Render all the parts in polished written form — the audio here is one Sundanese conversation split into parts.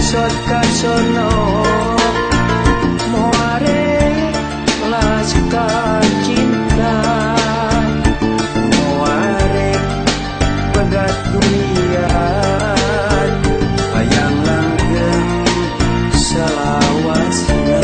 Resot ka sono moare laskar cinta moare pegat durian hayang langgeng selawasna.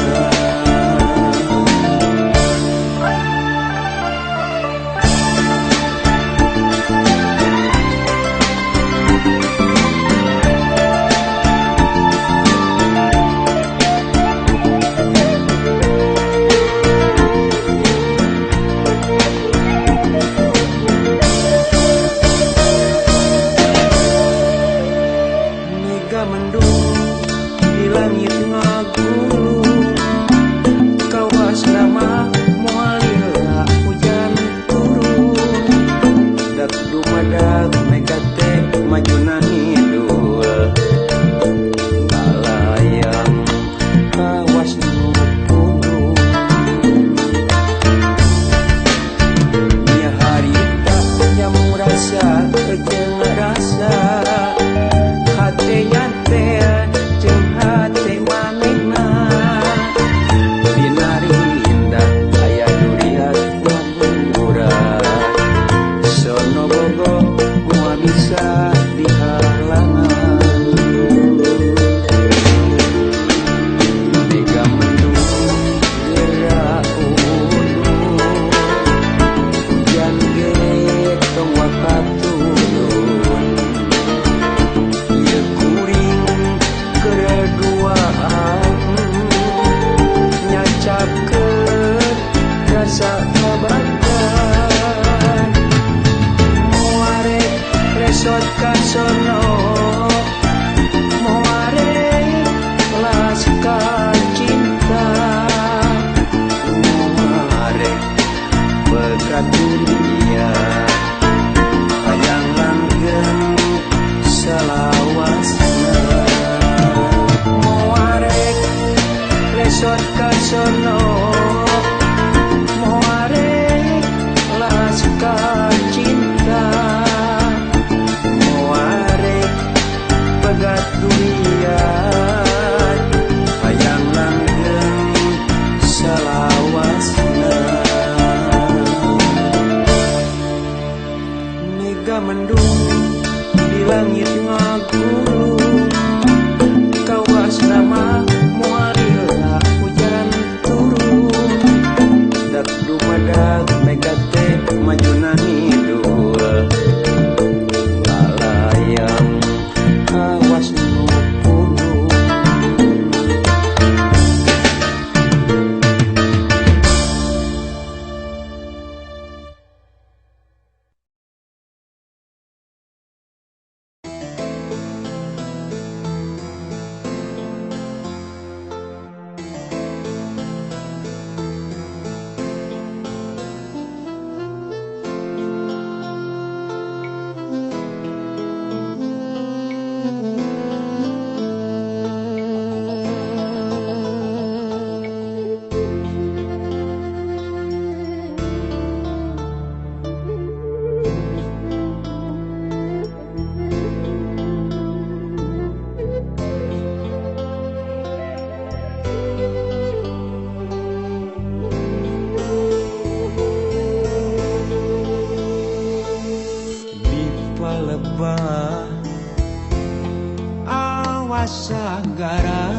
Sagara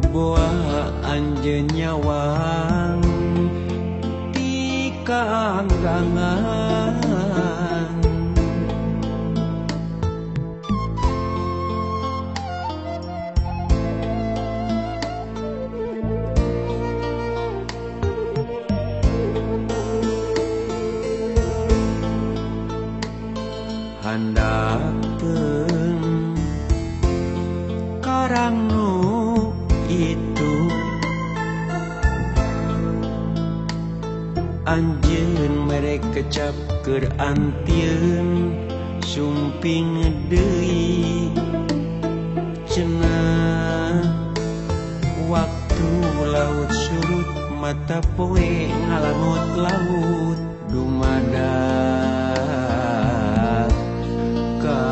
boa anjeun nyawang ti kaanggangan handapeun karang nu itu anjeun mere kecap keur antieun sumping deui cenah waktu laut surut mata poe ngalamut laut dumadak ka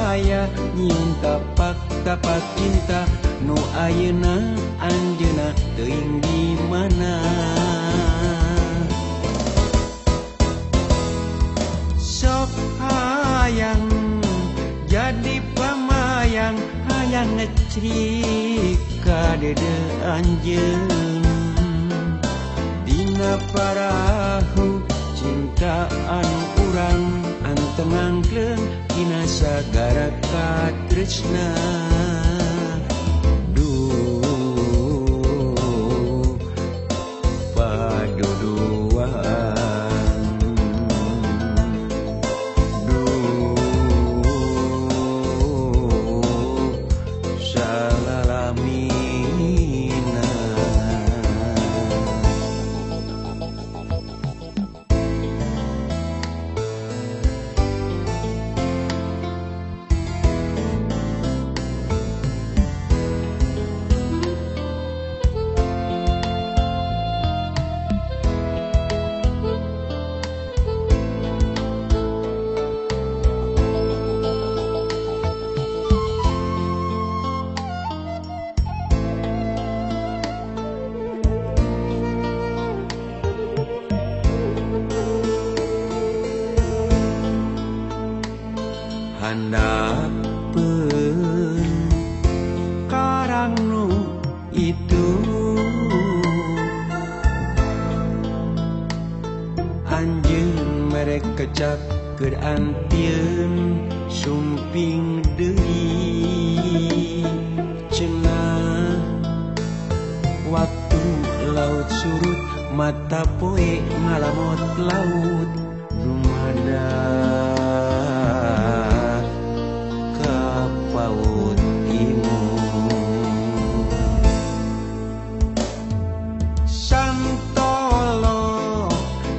buaya nyieun tapak-tapak cinta nu ayeuna anjeunna teuing di mana. Sok hayang jadi pamayang hayang ngecrik ka dede anjeun. Dina parahu cinta anu urang anteng angkleng dina sagara katresna. Duh paduduan, duh salalamina. Handapeun karang nu itu anjeun mere kecap keur antieun sumping deui. Cenah waktu laut surut mata poe ngalamot laut rumadah paut imut. Santolo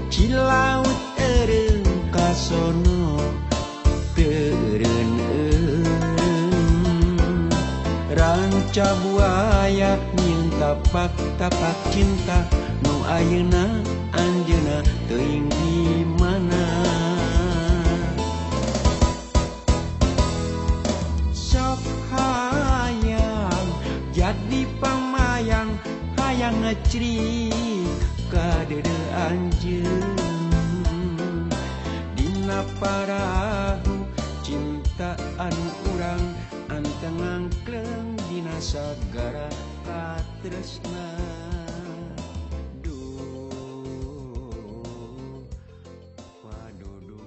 cilaut eureun kasono teureun-eureun. Ranca buaya nyieun tapak-tapak cinta nu ayeuna anjeunna teuing di mana. Sok hayang jadi pamayang hayang ngecrik ka dede anjeun. Dina parahu cinta anu urang anteng angkleng dina sagara katresna. Duh paduduan.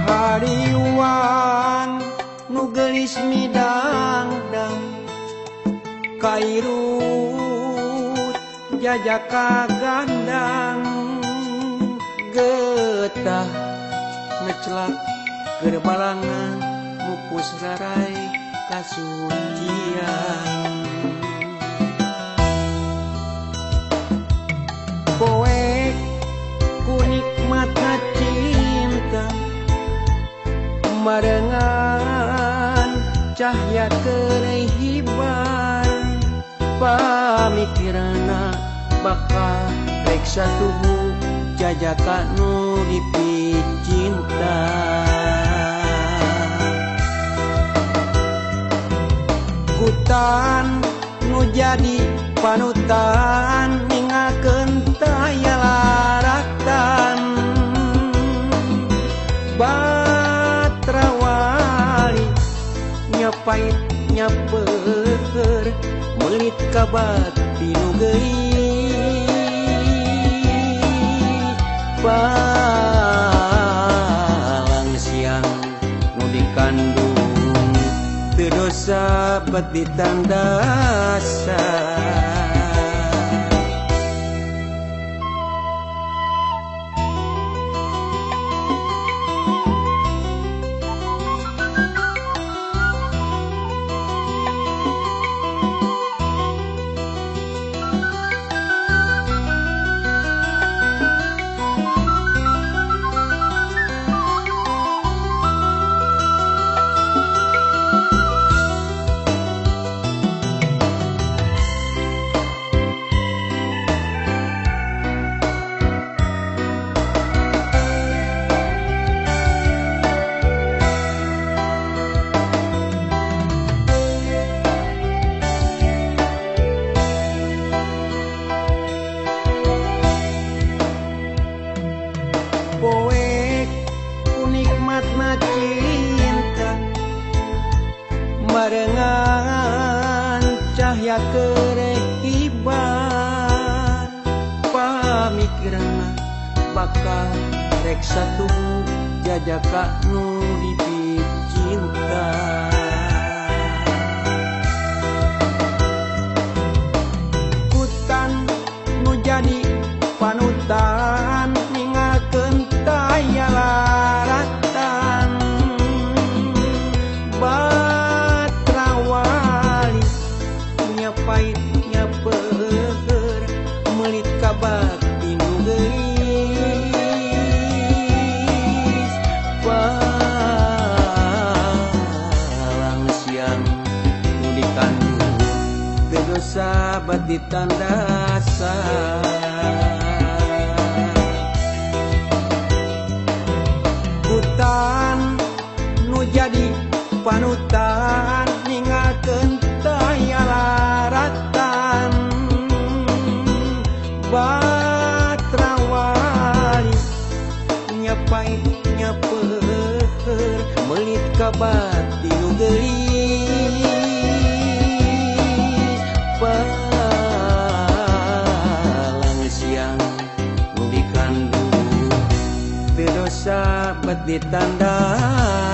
Hariwang nu geulis midangdang kairut jajaka gandang getah ngecelak keur balangan mupus rarai kasucian. Poek ku nikmatna cinta marengan cahya keureuy hibar pamikiranna bakal rek satuhu jajaka nu dipicinta. Kutan nu jadi panutan ningalkeun taya laraktan batrawali nyapait nyapeur Melit kabakti nu geulis Palang siang nu dikandung teu dosa bet ditandasan. Poek ku nikmatna cinta barengan cahya kerehiban pamikiranna bakal rek satuhu jajaka nu dipicinta. Kutan nu jadi panutan ninggalkeun taya laratan batra wali nya pait nya peuheur meulit kabakti nu geulis Palang siang nu dikandung teu dosa bat ditandasan. Hutan nu jadi panutan ninggalkeun taya laratan batra wali nya pait nya peuheur meulit kabakti nu geulis Palang siang nu dikandung teu dosa bet ditandasan.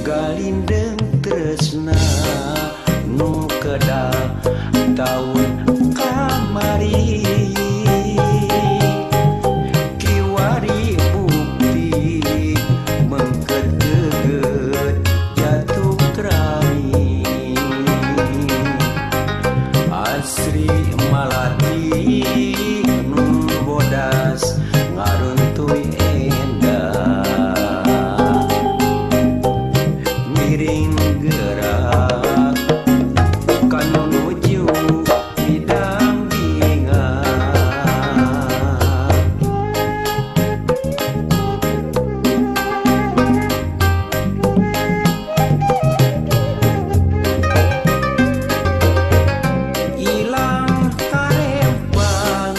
Galindeng tresna nu kedal taun kamari kiwari bukti mengket geget jatuh kerami asri malati nu bodas ngaruntuy endah miring gerak kanu nuju didampingan. Ilang karepan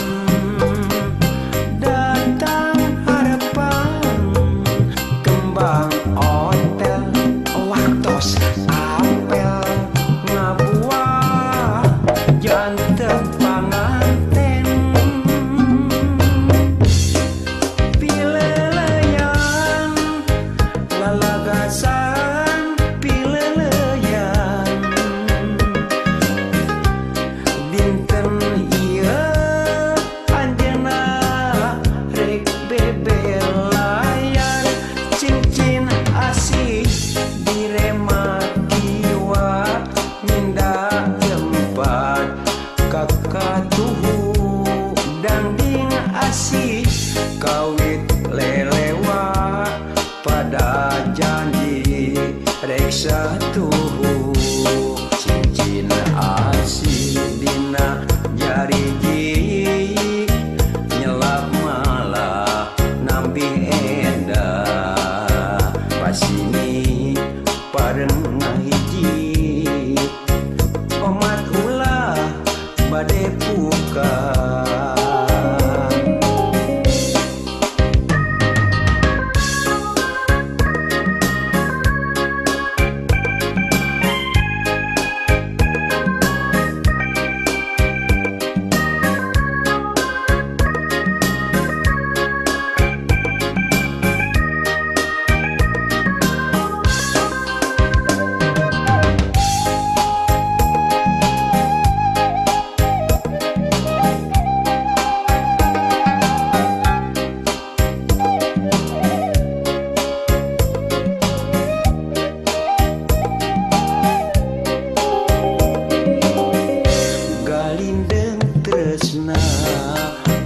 datang harapan kembang ontel waktos. reksa tuhu cincin asih dina jariji nyelap malah nampi endah pasini pareng ngahiji omat ulah bade puka.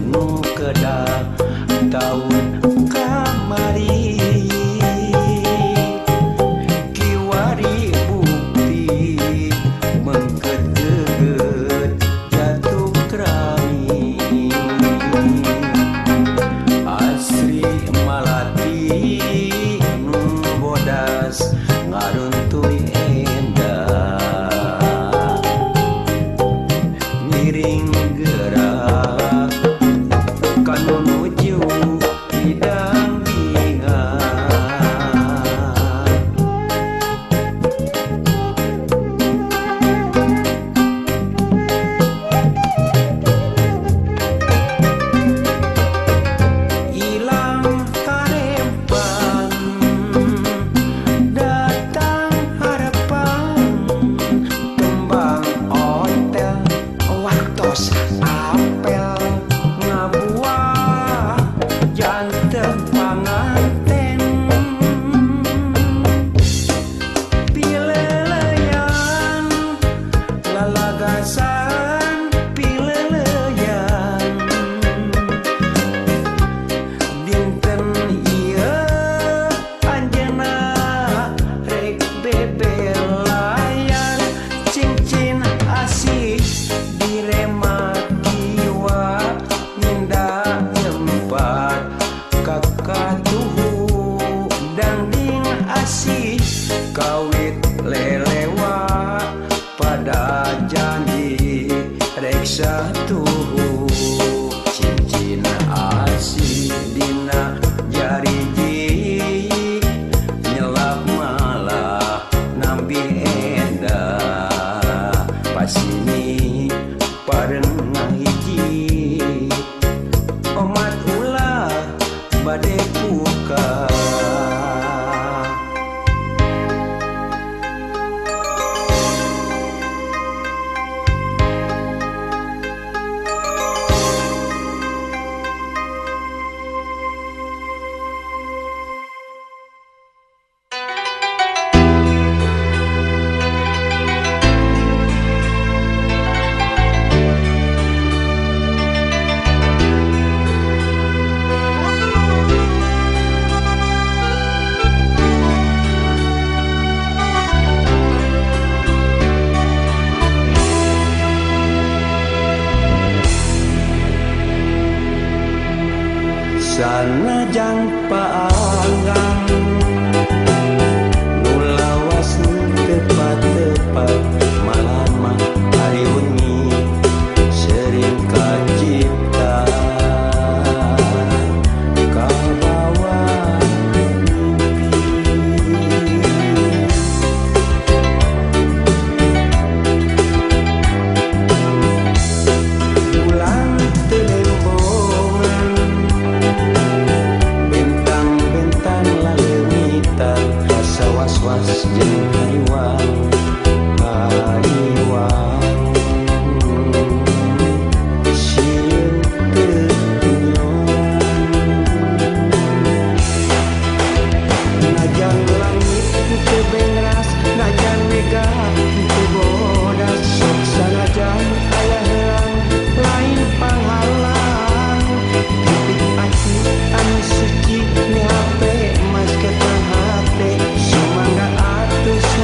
Nu kedah taun kamari kiwari bukti mengket-keget jatuh kerami asri malati nu bodas ngaruntuy endah miring gerak kanu nuju bidang bingat. Ilang karempan datang harapan kembang ontel waktos apel ngabuah janten panganten pileleyan lalagasan pileleyan dinten ieu anjeunna rek bebelayan cincin asih diremat kiwa nyenda tempat kakatuhu dangding asih kawit lelewa pada janji reksa tuhu cincin asih dina jariji nyelap malah nampi endah pasini pareng ngahiji omat ulah bade puka. Sanajang paanggang nu lawas tepat-tepat malama hari wengi sering kacipta kabawa mimpi. Bulan telembongan bentang-bentang laleumitan rasa was-was jeung hariwang hariwang sieun teu nyoan. Najan langit teu bengras najan mega teu bodas sok sanajan aya heurang lain panghalang titik ati anu suci ni hape mas ketang hate sumangga atus.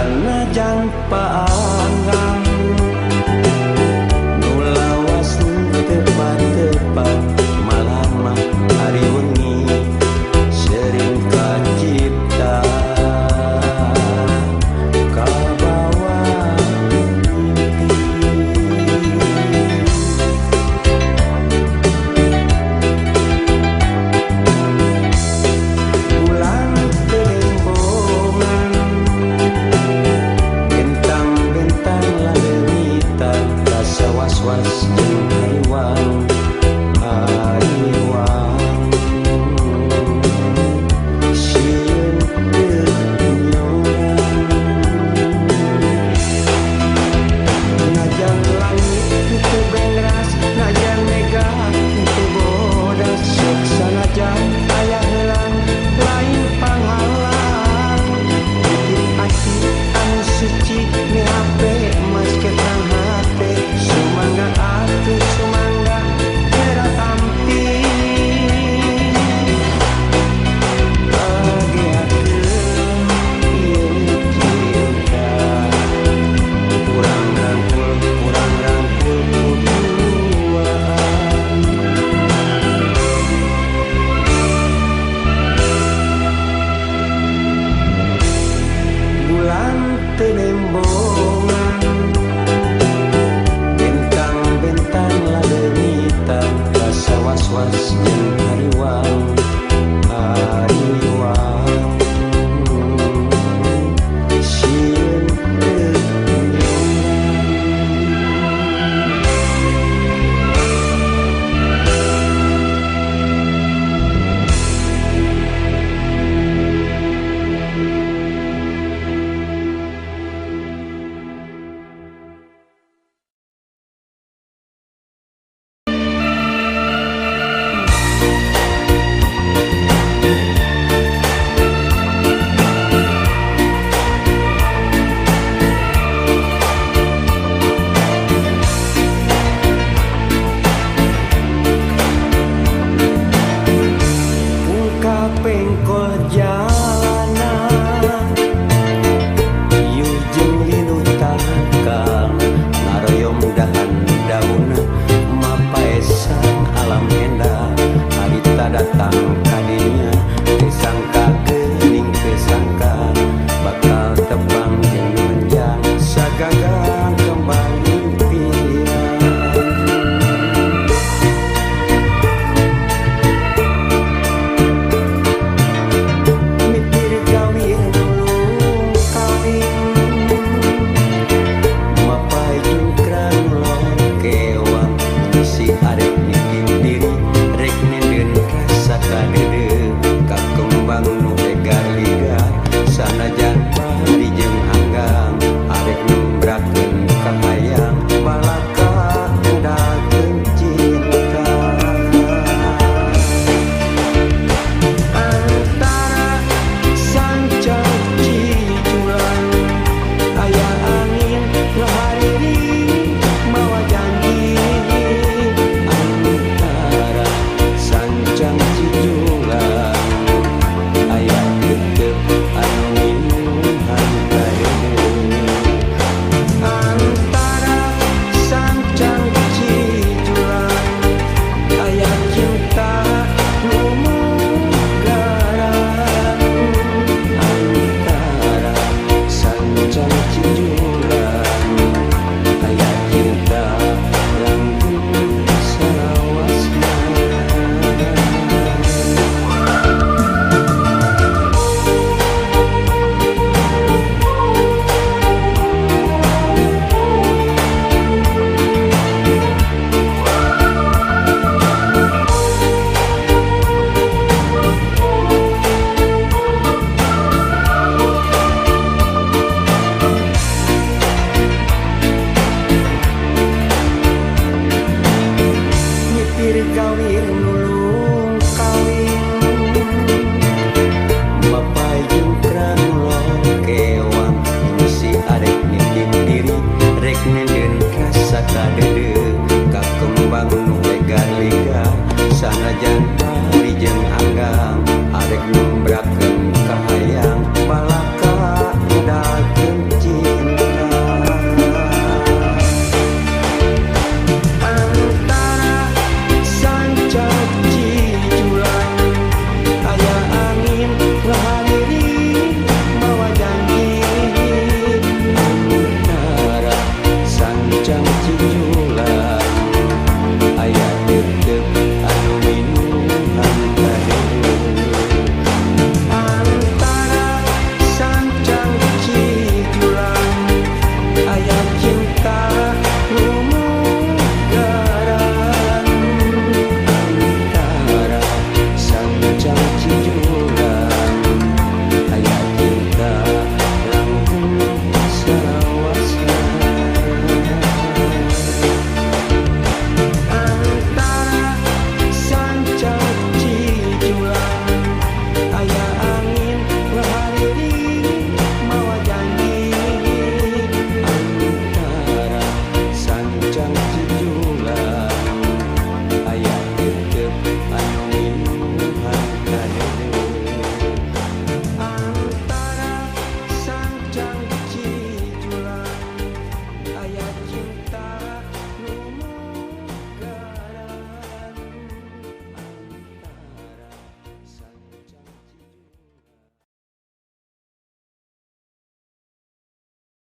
Sanajan paanggang nu lawas tepat-tepat malam hari wengi sering kacipta kabawa mimpi. Bulan telembongan bentang-bentang laleumitan rasa was-was jeung hariwang hariwang sieun teu nyorang. Najan langit teu bengras, najan mega teu bodas, sok sanajan aya heulang lain panghalang. Titip ati anu suci mihape mas ketang hate, sumangga atuh sumangga tera tampi. Kageakeun ieu cinta, kurang rangkul kuduaan. Bulan teu nembongan